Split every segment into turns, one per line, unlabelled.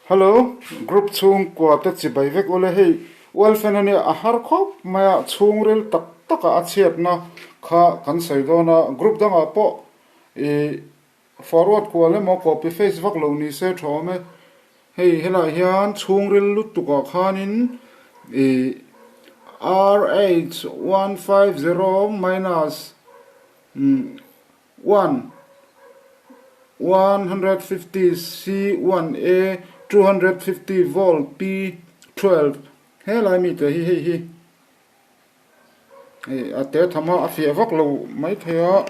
Hello, group chhungkua te chibai vek ule hei Ualfen a nia a har khawp mai a, chhungril tak tak a a chhiatna kha kan sawi dawn a, group dangah pawh ih forward kual emaw copy face vak lo ni se tha awm e, hei helaiah hian chhungril lutuk ah khanin ih RH 150 minus 1 150 C 1 A 250 volt P 12 Helai mite hi hei hi hei a te tham a a fiah vak lo mai thei a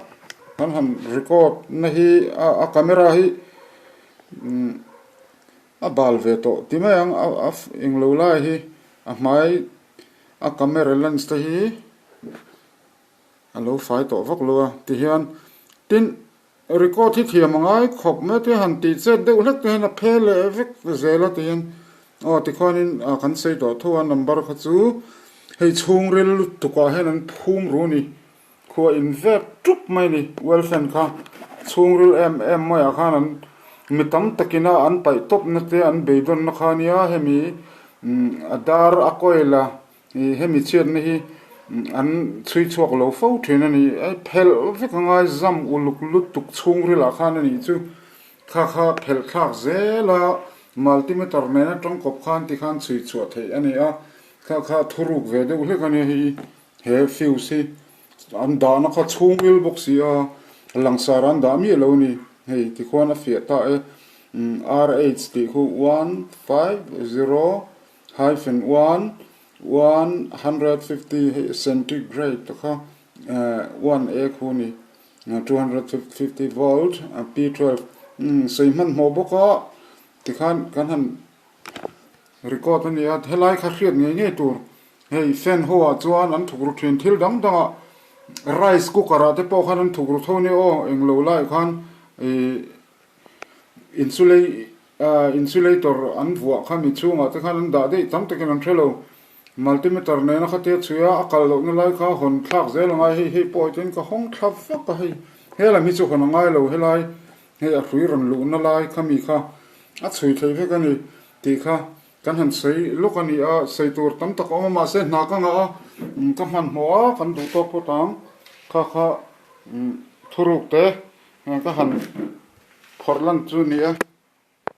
kan han record na hi a camera hi a bal ve tawh ti mai ang a englo lai hi a hmai a camera lens te hi. A lo fai tawh vak lo a tihian tin record hi thiam a ngai khawp mai te han tih chet deuh hlek te hian a phe leh vek zel a tihian aw tikhuanin ah kan sawi tawh tho a number kha chu hei chhungril lutuk ah hian an phum ru a ni khua in vek tup mai a ni well fan kha chhungril em em mai ah khan an mi tam takin a an paih tawp na te an beidawn na kha ania hemi a dar a coil a Ih hemi chhiatna hi an chhui chhuak lo fo thin a ni. Ei phelh vek a ngai zam uluk lutuk chhungril ah khan a nih chu kha kha phelh thlak zel a multimeter nen atang kawp khan ti khan chhui chhuah theih a ni a, kha kha thuruk ve deuh hlek a nia hei he fuse hi an dahna kha chhungril bawk si a langsar an dah miah lo a ni hei tikhuan a fiah ta e RH tih khu 150 hyphen 1 150 hei centigrade te kha 1 A khu ni 250 volt P12 sawi hmanhmawh bawk a tikhan kan han record a ni a helai kha hriat ngei ngei tur hei fan ho ah chuan an thuk ru thin thil dang dang ah rice cooker ah te pawh khan an thuk ru tho nia aw englo lai khan ih insulate Insulator an vuah kha mi chhungah te khan an dah daih tam takin an hre lo. Multimeter nena kha tia chhui a, a kal lohna lai kha hawn thlak zel a ngai hei hei pawh hitin ka hawng thla vak a hei. He lam hi chu hawn a ngai lo helai hei a hrui rawn luhna lai kha mi kha a chhui thei vek a ni tih kha kan han sawi lawk a ni a, sawi tur tam tak a awm a mahse hna ka ngah a ka hmanhmawh a kan duh tawk phawt ang kha kha thuruk te ka han phawrh lan chu a ni e.